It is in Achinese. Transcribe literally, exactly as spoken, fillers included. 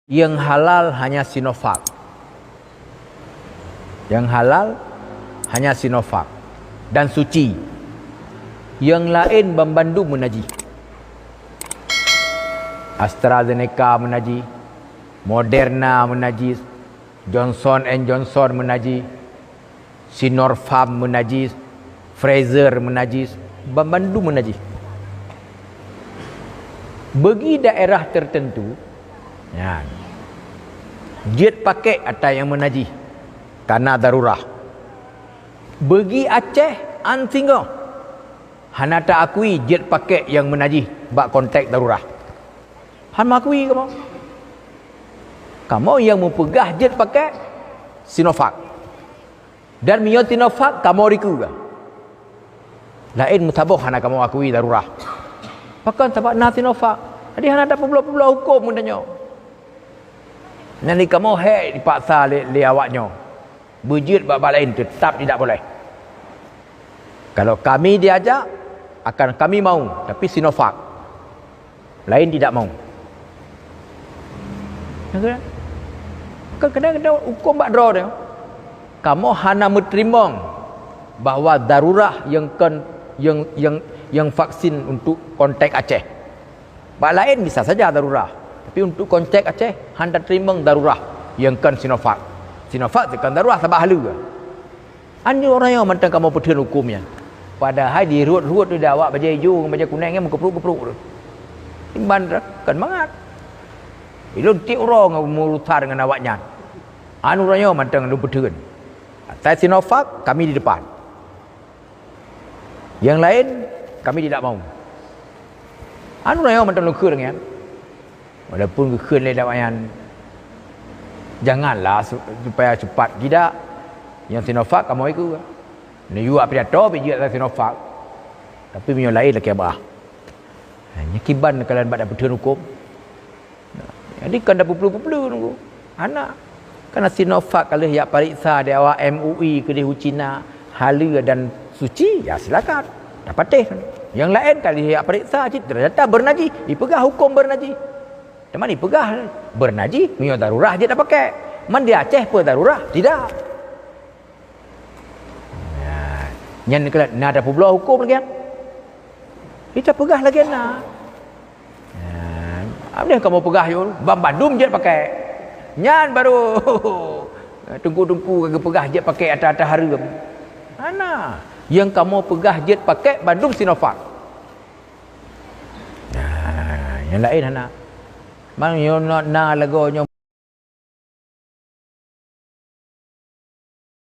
Nyang halal hanya Sinovac. Nyang halal hanya Sinovac dan suci. Nyang laén banmandum meunajih. AstraZeneca meunajih, Moderna meunajih, Johnson and Johnson meunajih, Sinopharm meunajih, Pfizer meunajih, banmandum meunajih. Bagi daerah tertentu, nyan, jeuet pakèk atra nyang meunajih, kana darurah. Bagi Aceh, an singoh, hana ta-akui jeuet pakèk nyang meunajih bak konteks darurah. Han meuakui kamoe. Kamoe nyang meupeugah jeuet pakèk Sinovac. Dan meunyoe Sinovac kamoe dikeue, laén meusaboh hana kamoe akui darurah. Pakon? Sabab na Sinovac. Jadi hana tapeubloe-peubloe hukôm geutanyoe. Nyan di kamoe hék dipaksa lé, lé awaknyoe. Beujeuet bak-bak laén teutap tidak boleh. Kalau kami diajak, akan kami mau, tapi Sinovac. Laén tidak mau. Kan kadang-kadang hukôm bak droe teuh. Kamoe hana meuteurimong bahwa darurah nyang kon, nyang, nyang, nyang vaksin untuk konteks Aceh. Bak laén bisa saja darurah, tapi untuk konteks Aceh hana teurimong darurah nyang kon Sinovac. Sinovac teuh kon darurah sabab haleue. An nyoe uroe nyoe mantong kamoe peutheun hukôm nyan. Padahai di ruet-ruet tu awak bajèe ijo ngon bajèe kunèng nyan meukeuprok-keuprok tu. Iban kon mangat. Ilôn tiep uroe ngon meurusan ngon awaknyan. An uroe nyoe mantong lôn peutheun. Asai Sinovac, kami di depan. Nyang laén, kami tidak mau. An uroe nyoe mantong lôn kheun nyan. Walaupun geukheun lé awaknyan, janganlah su-, supaya cepat tidak. Nyang Sinovac kamoe ikut. Neuyue pidato pih jeuet atra Sinovac. Tapi meunyoe laén lakèe bah. Nyan kiban kalian bak tapeutheun hukôm. Jadi kan tapeuplu-peuplu nunggu. Hana. Karena Sinovac ka lheueh jak pareksa di awak M U I keudéh u Cina, haleue dan suci, ya silakan. Tapatéh. Nyang laén ka lheueh jak pareksa cit, ternyata beunajih, ipeugah hukôm beunajih. Teuma ipeugah beunajih, meunyoe darurah jeuet tapakèk. Man di Aceh peue darurah? Tidak. Nah, nyan keuh na tapeubloe hukôm lagèe nyan. Ita peugah lagèe na. Nah, abdeh kamoe peugah yôh, banmandum jeuet pakèk. Nyan baru teungku-teungku ka geupeugah jeuet pakèk atra-atra hareuem. Hana. Nyang kamoe peugah jeuet pakèk bandum Sinovac. Nah, nyang laén hana. Man nyoe na lagoe nyoe